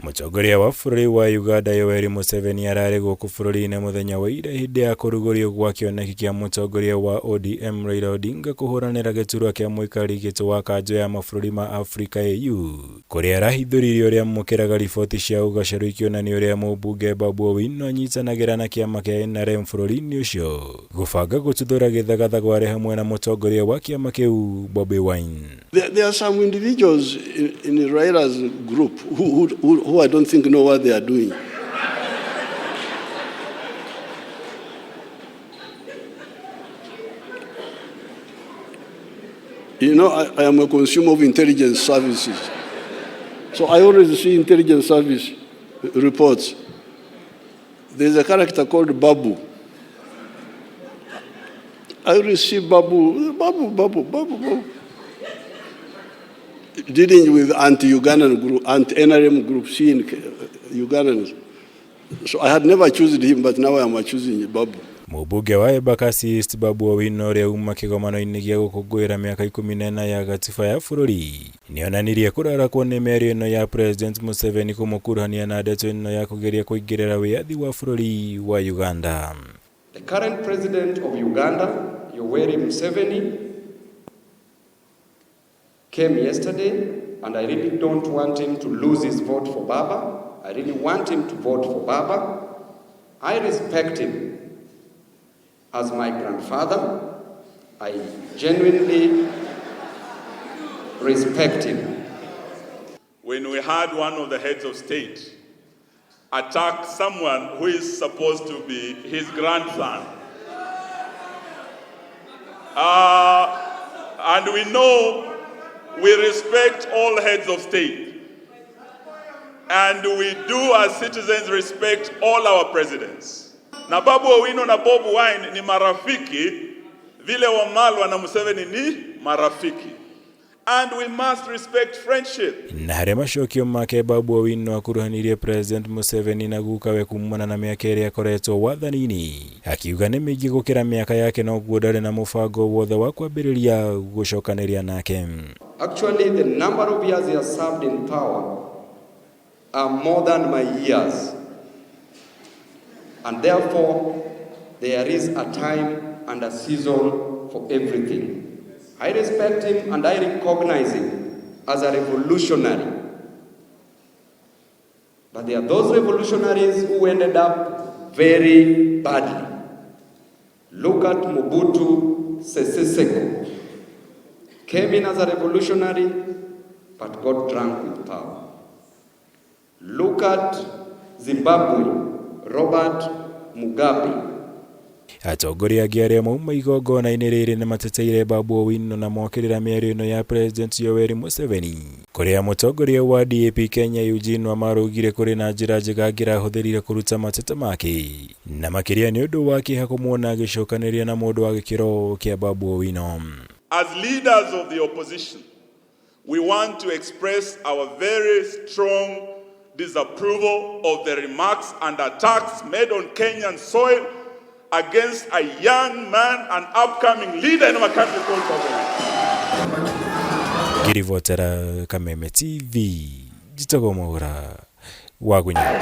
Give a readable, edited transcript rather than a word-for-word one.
Mũtongoria wa bũrũri wa Uganda Yoweri Museveni ararĩ gũkũ bũrũri-inĩ mũthenya wa ira hĩndĩ ya kũrugũrio gwa kĩoneki kĩa mũtongoria wa ODM Raila Odinga kũhũranĩra gĩturwa kĩa mũikarĩri gĩtĩ wa kanjũ ya mabũrũri ma Afrika AU kũrĩa arahithũririe ũrĩa amũkĩraga riboti cia ũgacerũ ikĩonania ũrĩa mũmbunge Babu Owino anyitanagĩra na kĩama kĩa NRM bũrũri-inĩ ũcio gũbanga gũtuthũra gĩthagathago arĩ hamwe na mũtongoria wa kĩama kĩu Bobi Wine. There are some individuals in Raila's group who I don't think know what they are doing. You know, I am a consumer of intelligence services. So I always see intelligence service reports. There's a character called Babu. I always see Babu, Babu, Babu, Babu, Babu. Dealing with anti-Ugandan group, anti-NRM group, seeing Ugandans. So I had never chosen him, but now I am choosing Babu. Mũmbunge wa Embakasi East Babu Owino ũrĩa uma kĩgomano-inĩ gĩa gũkũngũĩra mĩaka 14 ya gatiba ya bũrũri nĩonanirie kũrarakwo nĩ mĩario ĩno ya President Museveni kũmũkuruhania na ndeto ĩno ya kũgeria kũingĩrĩra wĩyathi wa bũrũri wa Uganda. The current president of Uganda, Yoweri Museveni, came yesterday, and I really don't want him to lose his vote for Baba. I really want him to vote for Baba. I respect him as my grandfather. I genuinely respect him. When we had one of the heads of state attack someone who is supposed to be his grandson. And we know we respect all heads of state. And we do as citizens respect all our presidents. Na Babu Owino na Bobi Wine ni marafiki vile Wamalwa na Museveni ni marafiki. And we must respect friendship. Na harĩa macokio make Babu Owino akuruhanirie President Museveni na gukawe kumana na mĩaka ĩrĩa akoretwo wathani-inĩ, akiuga nĩ mĩingĩ gũkĩra mĩaka yake noguo ndarĩ na mũbango wothe wa kwambĩrĩria gũcokanĩria nake. Actually, the number of years he has served in power are more than my years. And therefore, there is a time and a season for everything. I respect him and I recognize him as a revolutionary. But there are those revolutionaries who ended up very badly. Look at Mobutu Sese Seko. Came in as a revolutionary, but got drunk with power. Look at Zimbabwe, Robert Mugabe. Atongoria angĩ arĩa mauma igongona-inĩ rĩrĩ nĩ mateteire Babu Owino na mokĩrĩra mĩario ĩno ya President Yoweri Museveni kũrĩa mũtongoria wa DAP Kenya Eugene Wamalwa augire kũrĩ na njĩra njega angĩrahũthĩrire kũruta mateta make na makĩria nĩ ũndũ wa kĩeha kũmuona agĩcokanĩria na mũndũ wa gĩkĩro kĩa Babu Owino. As leaders of the opposition, we want to express our very strong disapproval of the remarks and attacks made on Kenyan soil against a young man, an upcoming leader in our country called Babu Owino. Ngĩribotera Kameme TV, njĩtagwo Mwaura wa Gunya.